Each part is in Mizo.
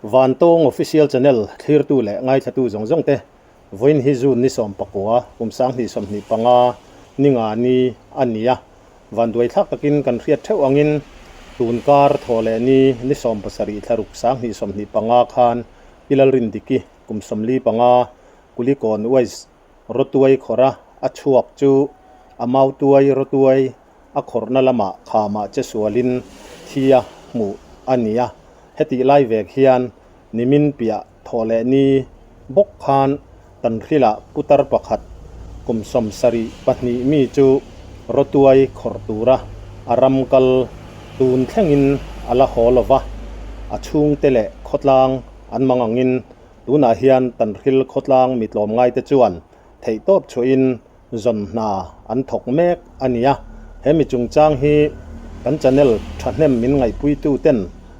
Vantawng Official Channel thlirtu leh ngaithlatu zawng zawng te, vawiin hi June ni 19, kum 2025 ni nga ni a ni a. Vanduai thlak takin kan hriat theuh angin tun kar thaw leh ni ni 70 thla ruk 2025 khan Pi Lalrindiki kum 45 Kulikawn West Rawtuai khawrha a chhuak chu a mautuai rawtuai a khawrhna lamah khamah che sualin thi a hmuh a ni a. Hetih lai vek hian nimin piah thawh leh ni bawk khan Tanhrilah putar pakhat kum 72 mi chu rawtuai khawrh tura a ram kal tun thlengin a la haw lo va, a chhungte leh khawtlang an mang angin Tunah hian Tanhril khawtlang mi tlawmngaite chuan theihtawp chhuahin zawn hna an thawk mek a ni a, he mi chungchang hi kan channel thahnem min ngaihpuituten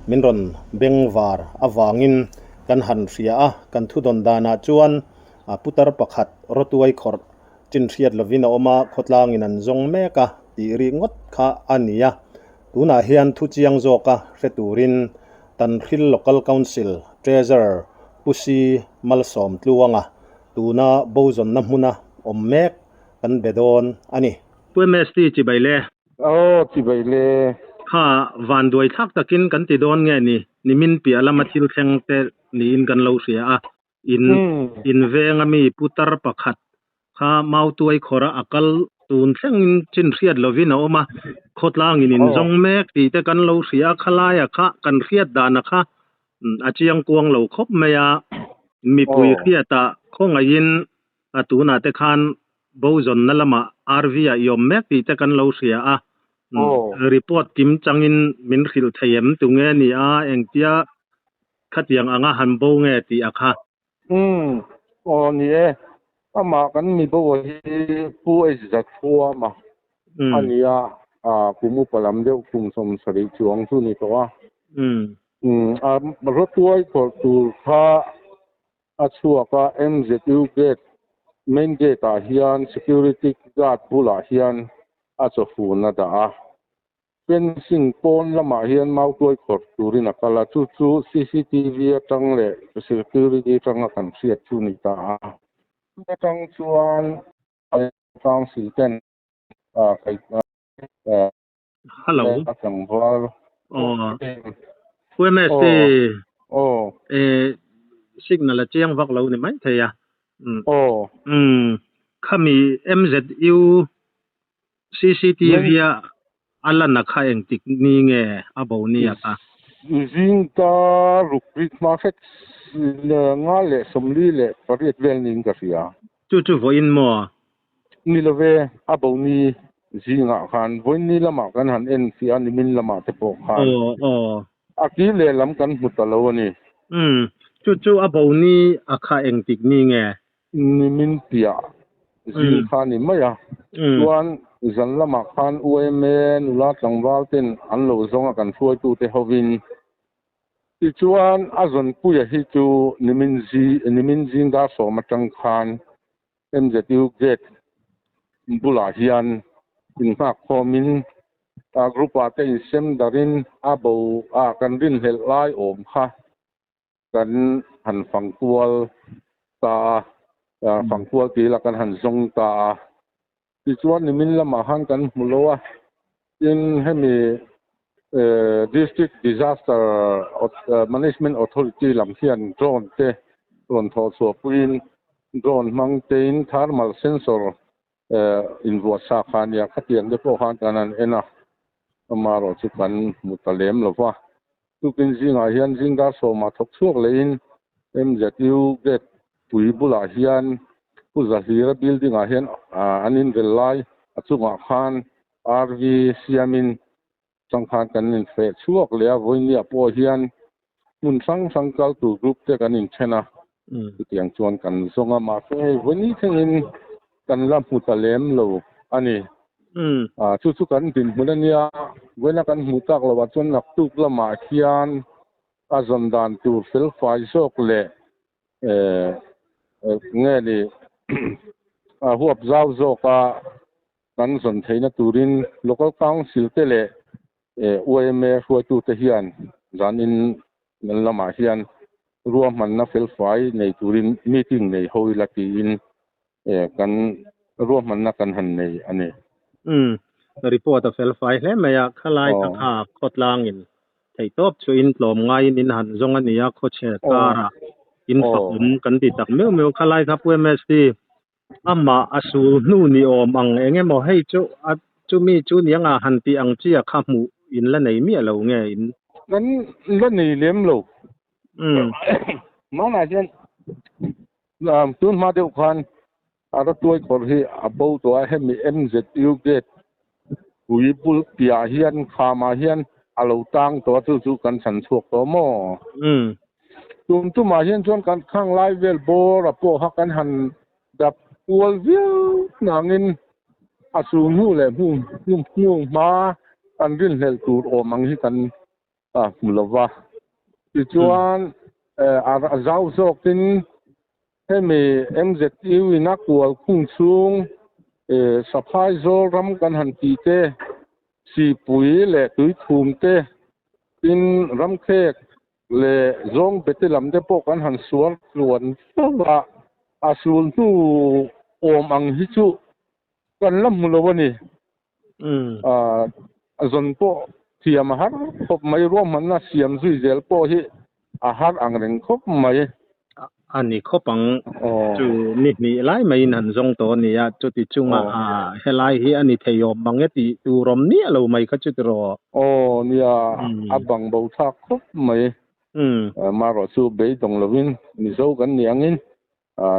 min rawn bengvar avangin kan han hria a, kan thudawn danah chuan putar pakhat rawtuai khawrh chin hriat lovin a awm a, khawtlangin an zawng mek a tih rih ngawt kha a ni a, tunah hian thu chiang zawka hre turin Tanhril Local Council Treasurer Pu Si Malsawm Tluanga tuna bozawnna hmuna awm mek kan be dawn a ni. Pu MST chibai le. Aw chibai le. Kha vanduai thlak takin kan ti dawn nge ni? Nimin piah lama thil thleng te niin kan lo hria a. In in venga mi putar pakhat kha mautuai khawra a kal tun thlengin chin hriat lovin a awm a, khawtlangin in zawng mek tih te kan lo hria a, khalaia kha kan hriat dana kha a chiang kuang lo khawp mai a, mipui hriatah khawngaihin a tunah te khan bozawnna lamah RV ah i awm mek tih te kan lo hria a, report kim changin min hrilh thei em tunge ni a, engtia khatiang anga han bo nge tih a kha. Umm, aw ni e. Amah kan mi bo hi Pu H Zathuama a ni a, kum upa lam deuh kum 70 chuang chu ni tawh a. Umm, a rawtuai khawrh tur kha a chhuak a, MZU gate, main gate ah hian security guard bulah hian a chawfun a dah a. Fencing pawn lamah hian mautuai khawrh turin a kal a, chu chu cctv atang leh security atanga kan hriat chu ni ta a. Atang chuan council ten Hello. A tlangval. Aw. UMST. Aw. Eh signal a chiang vak lo ni mai thei a. Aw. Umm khami MZU CCTV a a lan a kha engtik ni nge a bo ni a kha? Zing ta ruk rik hma hret nga leh 48 vel niin ka hria. Chu chu vawiin maw? Ni lo ve, a bo ni zingah khan vawiin ni lamah kan han en fiah a, nimin lamah te pawh khan. Aw aw. A kir leh lam kan hmu ta lo a ni. Umm, chu chu a bo ni a kha engtik ni nge? Nimin piah zing kha a ni mai a, chuan zan lamah khan UMA nula tlangval ten an lo zawng a kan hruaitute hovin. Tichuan a zawnpuia hi chu nimin zi nimin zing dar 10 atang khan MZU gate bulah hian innghak khawmin a group ah te insem darin a bo a kan rinhlelh lai awm kha Kan han fangkual ta a, fangkual tih ila kan han zawng ta a. Tichuan nimin lamah khan kan hmu lo a, tin hemi District Disaster Management Authority lam hian drone te rawn thawh chhuah puiin drone hmang tein thermal sensor invuah sa kha a nia, khatiang te pawh khan kan han en a, amaherawh chu kan hmu ta lem lo va. Tukin zingah hian zing dar 10 thawk chhuak lehin MZU gate pui bulah hian Pu Zahlira building ah hian an inrel lai a chungah khan RV siamin changkhan kan infeh chhuak leh a, vawinia pawh hian hmun hrang hrang kal tur group te kan inthen a, chutiang chuan kan zawng a, mahse hei vawini thlengin kan la hmu ta lem lo a ni. Chu chu kan dinhmun a nia, vawiina kan hmuh tak loh ah chuan naktuk lamah hian a zawn dan tur felfai zawk leh nge ni a huap zau zawka kan zawn theihna turin Local Council te leh UMA hruaitute hian zanin lamah hian. Ruahmanna felfai nei turin meeting nei ho ila tiin kan ruahmanna kan han nei a ni. Umm, report a felfai hle mai a, khalai ka kha khawtlangin theihtawp chu in tlawm ngaiin in han zawng a nia, khawchhe karah in fakawm kan ti tak meuh meuh, khalai kha Pu MST amah a sul hnu ni awm ang eng emaw hei chu a chumi chu niang a han tih ang chi a kha hmuh in la nei miah lo nge in. Kan la nei lem lo. Hmanah hian tun hma deuh khan a ratuai kawr hi a bo tawh a, hemi MZU gate pui bul piahah hian khamah hian a lo tang tawh a, chu chu kan chhan chhuak tawh maw? Tum tumah hian chuan kan khang lai vel bawr a pawh kha kan han dap kual viau nangin a sul hnu leh hmu hnu hma kan rinhlelh tur awm ang hi kan a hmu lo va. Tichuan a zau zawkin hemi MZU in a kual khung chhung Saphai zawl ram kan han tih te, Sipui leh Tuithum te, tin Ramkhek leh Zawng bete lam te pawh kan han sual tluan fo a, a sul hnu awm ang hi chu kan la hmu lo a ni. A zawn pawh thiam a har khawp mai, ruahmanna siam zui zel pawh hi a har ang reng khawp mai. A ni khawp ang chu ni hnih lai maiin han zawng tawh a ni a, chuti chunga helai hi a ni thei awm mang e tih tur awm miah lo mai kha chu tiraw? Aw nia, a bang bo thlak khawp mai. Marawh chu beidawng lovin Mizo kan ni angin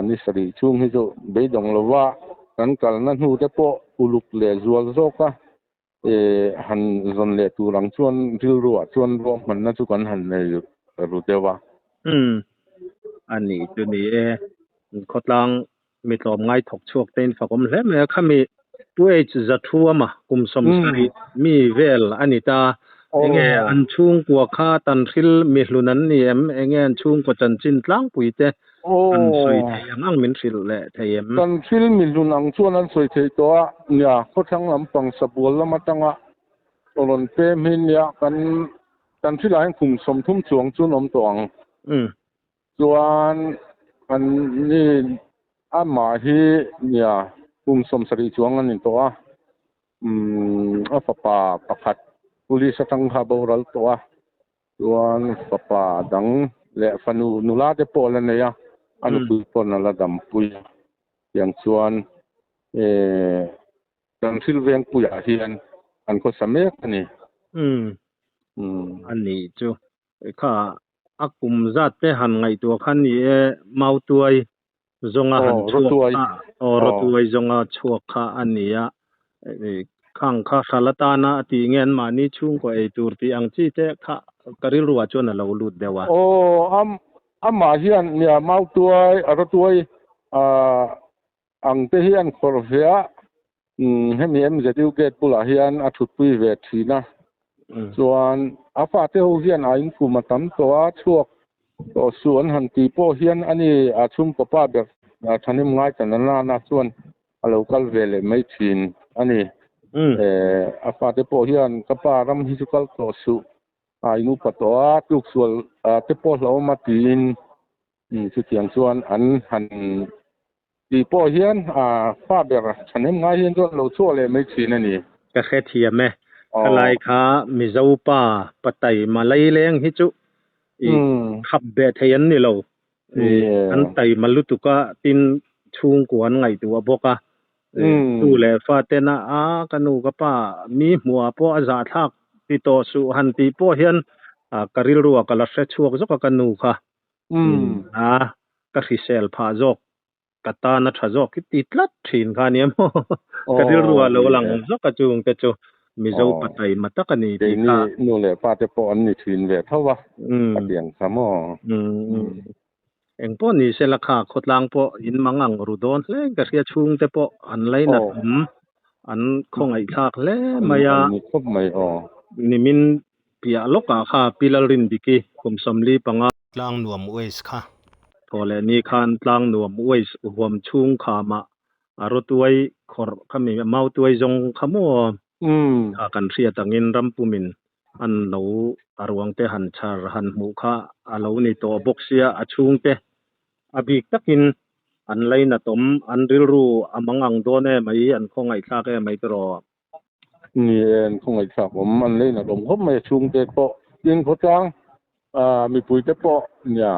Ni sarih chhung hi chu beidawng lova kan kalna hnu te pawh uluk leh zual zawk a, han zawn leh tur ang chuan rilruah chuan ruahmanna chu kan han nei ru deuh a. Umm, a ni chu ni e. Khawtlang mi tlawmngai thawk chhuak te in fakawm hle mai a, khami Pu H Zathuama kum 70 mi vel a ni ta. Enge an chhungkua kha tanhril mihlun an ni em? Enge an chhungkaw chanchin tlangpui te an sawi thei ang ang min hrilh leh thei em? Tanhril mihlun ang chuan an sawi thei tawh a, nia khawthlang lampang sabual lam atanga rawn pem hi nia kan tanhrilah hian kum 30 chuang chu an awm tawh ang. Chuan an ni amah hi nia kum 70 chuang an ni tawh a, umm a fapa pakhat police atang kha a boral tawh a, chuan fapa dang leh fanu nula te pawh a la nei a, a nupui pawn a la dampui a, tiang chuan eh kan thil vengpuiah hian an khawsa mek a ni. Umm a nih chu kha A kum zat te han ngaihtuah khan ni e, Mautuai zawnga han chhuak kha, aw Rawtuai zawnga chhuak kha a ni a, khang kha hral atana a tih nge an mahni chhungkaw ei tur tih ang chi te kha ka rilruah chuan a lo lut deuh a. Aw, amah hian nia Mautuai, Rawtuai ang te hi an khawrh ve a, hemi MZU gate bulah hian a thutpui ve thin a, chuan a fate ho hian a inkum a tam tawh a, chhuak tawh suh an han tih pawh hian ani a chhungkaw pa ber thahnem ngai tan a nana chuan a lo kal ve leh mai thin a ni. A fate pawh hian ka pa ram hi chu kal tawh suh a inupa tawh a, tluksual te pawh hlauhawm a tiin Chutiang chuan an han tih pawh hian fa ber thahnem ngai hian chuan lo chhuah leh mai thin a ni. Ka hrethiam e. Khalai kha Mizo pa Pataima Laileng hi chu i khap beh thei an ni lo. An taima lutuk a, tin chhungkua an ngaihtuah bawk a. Tu leh fa tena a ka nu ka pa mi hmuhah pawh a zahthlak ti tawh suh han tih pawh hian ka rilruah ka la hre chhuak zawk a ka nu kha. A ka hrisel phah zawk ka tan a tha zawk hi ti tlat thin kha nia maw ka rilru ah lo lang zawk a chung te chu Mizo pa taima tak a ni tih kha. Keini nu leh pa te pawh an ni thin ve tho a ka ti ang kha maw. Eng pawh ni se la kha khawtlang pawh in mang ang ru dawn hle ka hria chhung te pawh an lainat awm an khawngaihthlak hle mai a. Ni khawp mai aw. Nimin Piah lawkah kha Pi Lalrindiki kum 45. Tlangnuam Waste kha. Thaw leh ni khan Tlangnuam Waste huam chhung khamah a rawtuai khawrh kha mi mautuai zawng kha maw kha kan hriat angin rampumin an lo a ruang te han chhar han hmuh kha a lo ni tawh bawk sia, a chhungte a bik takin an lainatawm, an rilru a mang ang dawn em mai, an khawngaihthlak em mai tiraw? Ni e, an khawngaihthlak awm, an lainatawm khawp mai a chhungte pawh, tin khawtlang mipuite pawh nia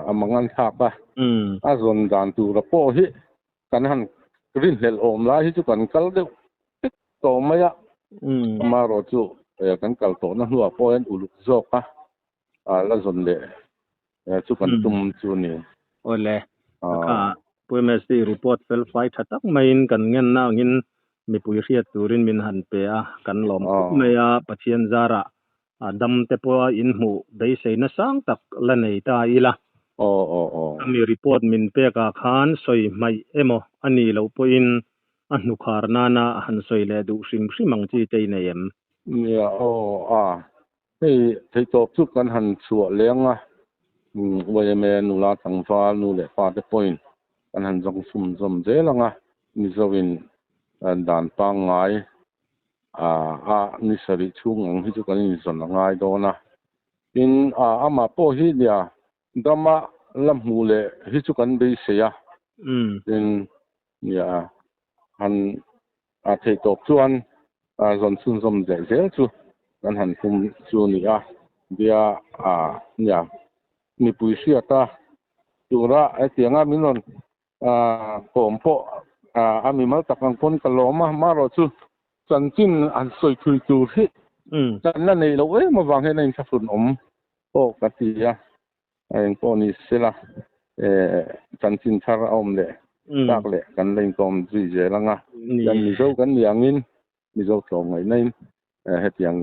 a manganthlak a, a zawn dan tura pawh hi kan han rinhlelh awm lai hi chu kan kal deuh vek tawh mai a, amaherawh chu kan kal tawhna hnuah pawh hian uluk zawk a la zawn leh chu kan tum chu a ni. Awle, kha Pu MSD report fel fai tha tak maiin kan ngenna angin mipui hriat turin min han pe a, kan lawm khawp mai a, Pathian zarah dam te pawha inhmuh beiseina sang tak la nei ta ila. Aw aw aw. Ami report min pek ah khan sawi hmaih emaw a nih loh pawhin a hnukhar nana han sawi leh duh hrim hrim ang chi te i nei em? Nia aw a, hei theihtawp chu kan han chhuah leng a, yma nula tlangval nu leh pa te pawhin kan han zawng sum zawm zel ang a, Mizo in dan pangngai a ni sarih chhung ang hi chu kan inzawn a ngai dawn a. Tin, amah pawh hi nia dama la hmuh leh hi chu kan beisei a. Tin, nia han theih tawp chuan zawn chhunzawm leh zel chu kan han tum chu a ni a. Nia nia mipui hriata tura hetianga min rawn Kawm pawh a mimal tak ang pawn ka lawm a, marawh chu chanchin han sawi thui tur hi kan la neih loh em avang hian a inthlahrun awm pawh ka ti a, eng pawh ni sela chanchin thar a awm leh tak leh kan la inkawm zui zel ang a, chuan Mizo kan nih angin Mizo tlawmngaihna in hetiang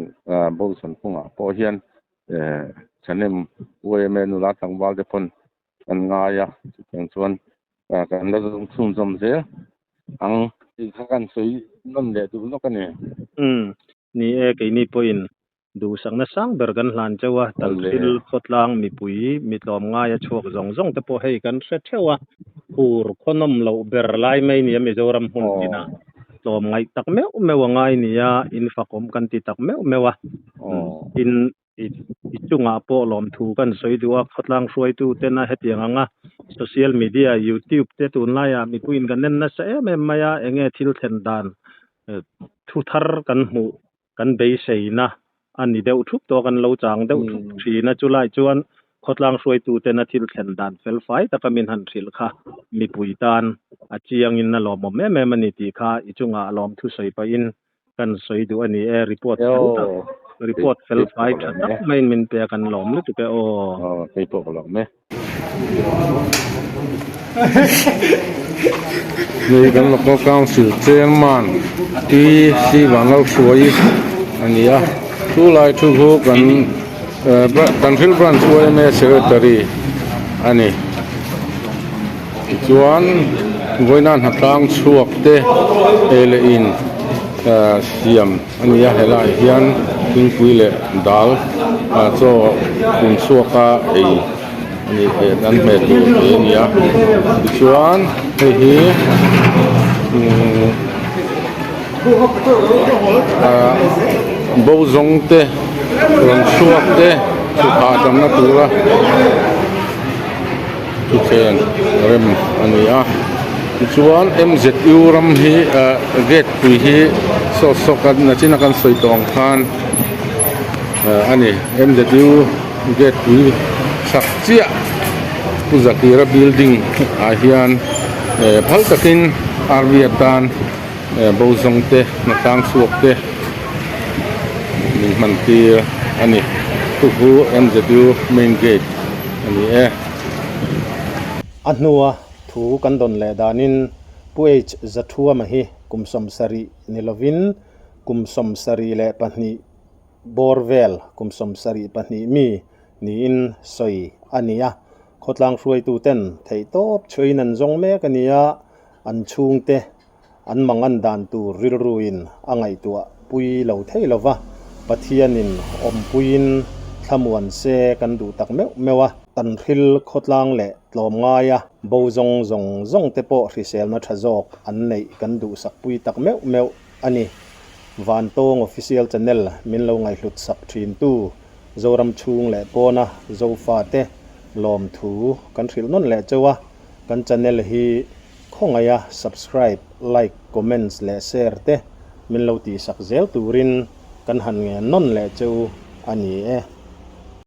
Bosan kawngah pawh hian thahnem yma nula tlangval te pawn kan ngai a, chutiang chuan kan la zawng chhunzawm zel ang tih kha kan sawi nawn leh duh nawk a ni. Umm, ni e, keini pawhin duhsakna sang ber kan hlan chauh a, Talthil khawtlang mipui mi tlawmngai a chhuak zawng zawng te pawh hei kan hre theuh a, phur khawnawm loh ber lai mai nia Mizoram hmun tinah tlawmngaih tak meuh meuh a ngai nia, in fakawm kan ti tak meuh meuh a, tin I chungah pawh lawmthu kan sawi duh a, khawtlang hruaitu tena hetiang anga social media, youtube te tunlaiah mipuiin kan en nasa em em mai a, enge thil thlen dan thu thar kan hmuh kan beiseina a ni deuh thup tawh a, kan lo chang deuh thup thin a, chulai chuan khawtlang hruaitu tena thil thlen dan fel fai taka min han hrilh kha mipui tan a chiangin a lawmawm em em a ni tih kha i chungah lawmthu sawi pahin Kan sawi duh a ni e, report fel tak, report fel fai tha tak maiin min pe a, kan lawm lutuk e aw. Aw, kei pawh ka lawm e. Hei kan Local Council Chairman Pi Sivanlalhruai a ni a, chu lai thu khu kan Tanhril Branch yma Secretary a ni. Tichuan vawiina hnatlang chhuak te ei leh in siam a ni a helaiah hian thingpui leh dal chaw kun chhuak a ei a ni eh an hmeh tur ei a ni a tichuan hei hi umm ah bo zawng te rawn chhuak te chhukah tamna tura. Thuthleng rem a ni a tichuan M_Z_U ram hi ah gate pui hi saw saw kan nachina kan sawi tawh ang khan ah a ni M_Z_U gate pui chhak chiah Pu Zakira building ah hian eh phal takin R_V atan eh bo zawng te hnatlang chhuak te min hman tir a ni chu chu M_Z_U main gate. a ni e. A hnua thu kan dawn leh danin Pu H Zathuama hi kum 74 ni lovin kum 72 bawr vel kum 72 mi niin sawi a ni a. Khawtlang hruaituten theihtawp chhuahin an zawng mek a ni a, an chhungte An mangan dan tur rilruin a ngaihtuah pui lo thei lo va, Pathianin awmpuiin thlamuan se kan duh tak meuh meuh a. Tanhril khawtlang leh tlawmngaia bo zawng zawng zawng te pawh hriselna tha zawk an neih kan duhsak pui tak meuh meuh a ni. Vantawng Official Channel min lo ngaihhlut sak thin tu. Zoram chhung leh pawna Zofate lawmthu kan hrilh nawn leh cheu a, kan channel hi khawngaiha subscribe, like, comments leh share te min lo tihsak zel turin kan han ngen nawn leh cheu a ni e.